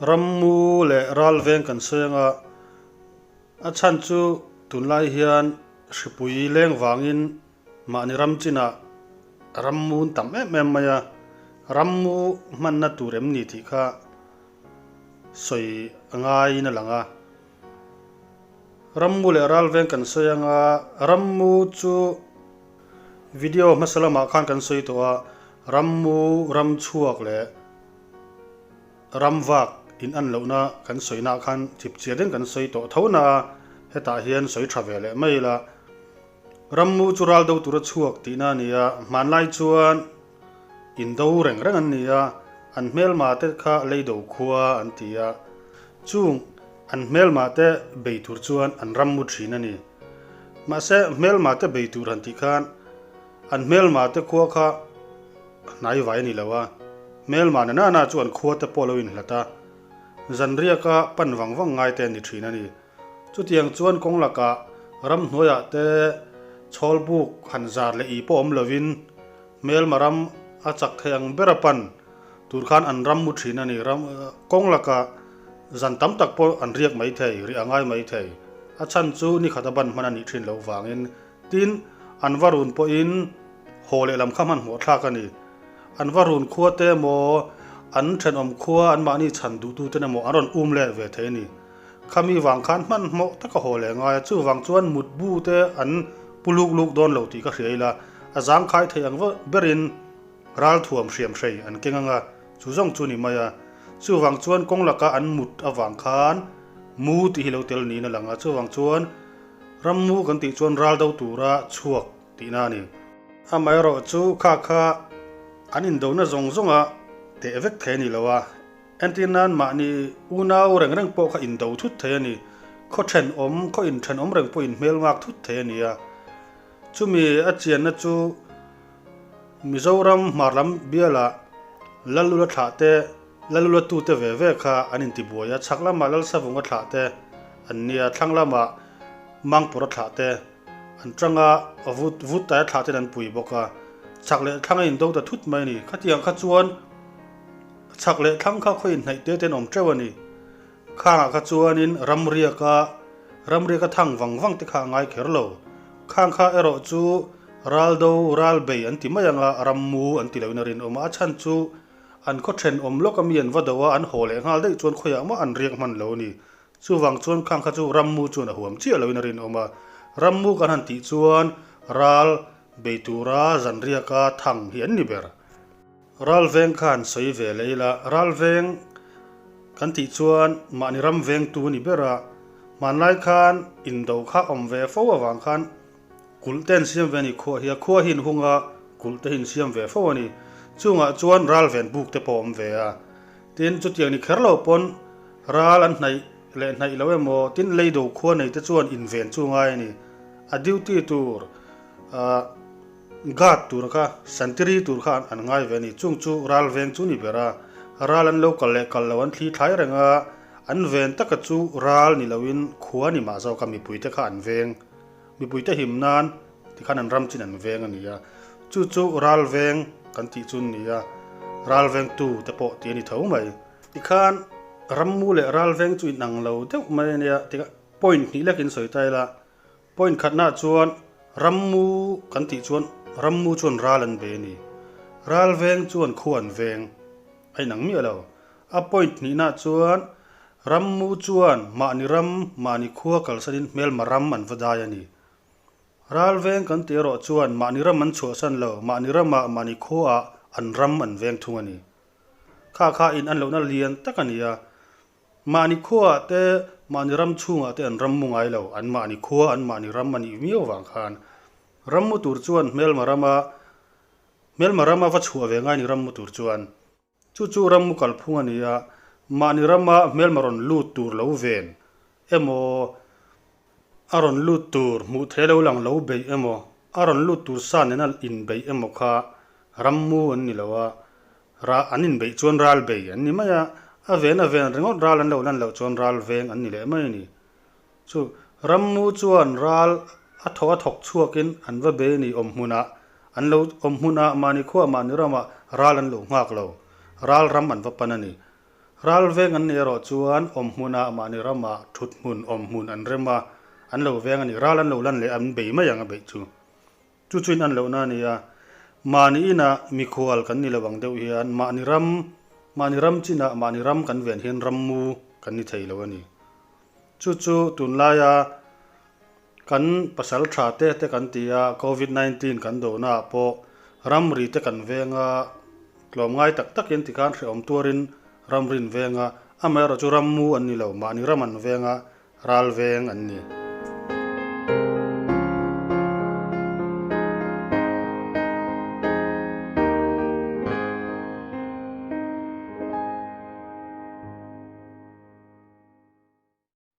Rammu leh ralveng kan sawi anga a chhan chu tunlai hian hripui leng vangin mahni ram chinah rammu an tam em em mai a, rammu hmanna tur em ni tih kha sawi a ngaiin a lang a. Rammu leh ralveng kan sawi anga rammu chu video hmasa lamah khan kan sawi tawh a, rammu ram chhuak leh ram vak in an lohna kan sawina khan chip chiah deuhin kan sawi tawh tho na a, hetah hian sawi tha ve leh mai ila. Rammu chu ral do tura chhuak tihna a ni a, hmanlai chuan indo reng reng an ni a, an hmelma te kha leido khua an ti a, chung an hmelma te bei tur chuan an rammu thin a ni. Mahse hmelma te bei tur han tih khan an hmelma te khua kha hnai vai a ni lo a, hmelma na nana chu an khua te pawh lo inhlat a, zanriaka pan vang vang ngai te an ni thin a ni. Chutiang chuan kawng lakah ramhnuaiah te chhawlbuk han zar leh ih pawh awm lovin hmelma ram a chak thei ang ber a pan tur khan an ram mu thin a ni. Ram kawng lakah zan tam tak pawh an riak mai thei, riah a ngai mai thei. A chhan chu ni khat a ban hman a nih thin loh vangin tin an va run pawhin haw leh lam kha hmanhmawh thlak a ni. An va run khua te emaw an thenawm khua anmahni chhan duhtuten emaw an rawn um leh ve thei a ni. Khami vang khan hmanhmawh taka haw leh ngai a, chuvang chuan mutbu te an pu luk luk dawn lo tih ka hria ila, a zangkhai thei ang berin ralthuam hriam hrei an keng anga, chu zawng chu ni mai a. Chuvang chuan kawng laka an mut avang khan mu tih hi lo tel niin a lang a, chuvang chuan rammu kan tih chuan ral do tura chhuak tihna a ni. Amaherawhchu kha kha an indona zawng zawnga teh vek thei a ni lo a. Entir nan mahni unau reng reng pawh kha indo thut thei a ni. Khaw thenawm, khaw inthenawm reng pawh inhmel ngak thut thei a ni a. Chumi a chianna chu Mizoram hmar lam bialah Lalula thlah te, Lalula tute ve ve kha an intibuai a, chhak lamah Lalsavunga thlah te an nia, thlang lamah Mangpura thlah te an tang a, vut vut taia thlah ten an pui bawk a. Chhak leh thlang a indo ta thut mai a ni. Khatiang kha chuan. Chhak leh thlang kha khaw inhnaih te ten awm teuh a ni. Khangah kha chuanin ramriaka ramriaka thang vang vang te kha a ngai kher lo. Khang kha erawh chu raldo ralbei an ti mai anga rammu an ti loin a rinawm a, a chhan chu an khaw thenawm lawk ami an va do a, an haw leh nghal daih chuan khawiah mah an riak hman lo a ni. Chuvang chuan khang kha chu rammu chuan a huam chiah loin a rinawm a. Rammu kan han tih chuan ral bei tura zanriaka thang hi an ni ber. Ralveng khan sawi ve leh ila, Ralveng kan tih chuan mahni ram vengtu a ni ber a, hmanlai khan indo kha awm ve fo avang khan kulh te an siam ve a ni, khua hi a khua hi inhung a, kulh te hi in siam ve fo a ni. Chungah chuan ralven buk te pawh a awm ve a, tin chutiang ni kher lo pawn ral an hnaih leh hnaih lo emaw tin leido khua nei te chuan inven chu ngai a ni, a duty tur ah. Guard tur kha santiri tur kha an ngai ve a ni. Chung chu ral veng chu ni ber a, ral an lo kal leh kal lo an thli thlai reng a, an ven taka chu ral ni loin khua ni mah zawk a mipuite kha an veng. Mipuite him nan tikhan an ram chin an veng a ni a, chu chu ral veng kan tih chu ni a, ral vengtu te pawh tih a ni tho mai. Tikhan rammu leh ral veng chu inang lo deuh mai a nia, tikha point hnih lekin sawi ta ila. Point khatnaah chuan rammu kan tih chuan rammu chuan ral an ve a ni. Ral veng chuan khua an veng a inang miah lo. A point hnihnaah chuan rammu chuan mahni ram, mahni khua kalsanin hmelma ram an va dai a ni. Ral veng kan tih erawh chuan mahni ram an chhuahsan lo, mahni ramah, mahni khuaah an ram an veng thung a ni. Kha kha in an lohna lian tak a ni a. Mahni khuaah te, mahni ram chhungah te an ram mu ngai lo, an mahni khua, an mahni ram a nih viau vang khan. Ram mu tur chuan hmelma rama, hmelma rama va chhuah ve ngai ni ram mu tur chuan. Chu chu ram mu kalphung a ni a, mahni rama hmelma rawn lut tur lo ven emaw, a rawn lut tur hmuh theih lo lang lo beih emaw, a rawn lut tur sa nena inbeih emaw kha ram mu an ni lo a, Ra an inbeih chuan ral bei an ni mai a, a ven a ven ringawt ral an lo lan loh chuan ral veng an ni leh mai a ni. Chu rammu chuan ral a thawk a thawk chhuakin an va bei a ni awm hmunah an lo awm hmunah mahni khuah mahni ramah ral an lo nghak lo, ral ram an va pan a ni. Ral veng an nih erawh chuan awm hmunah mahni ramah thut hmun awm hmun an rem a, an lo veng a ni. Ral an lo lan leh an bei mai ang a beih chu. Chu chu in an lohna a ni a. Mahni inah mikhual kan ni lo ang deuh hian mahni ram, mahni ram chinah mahni ram kan ven hian rammu kan ni thei lo a ni. Chu chu tunlaia Kan pasal tha te te kan ti a, Covid 19 kan dohna ah pawh ramri te kan veng a, tlawmngai tak takin tikhan hrehawm tuarin ramrin veng a, amaherawhchu rammu an ni lo, mahni ram an veng a, ral veng an ni.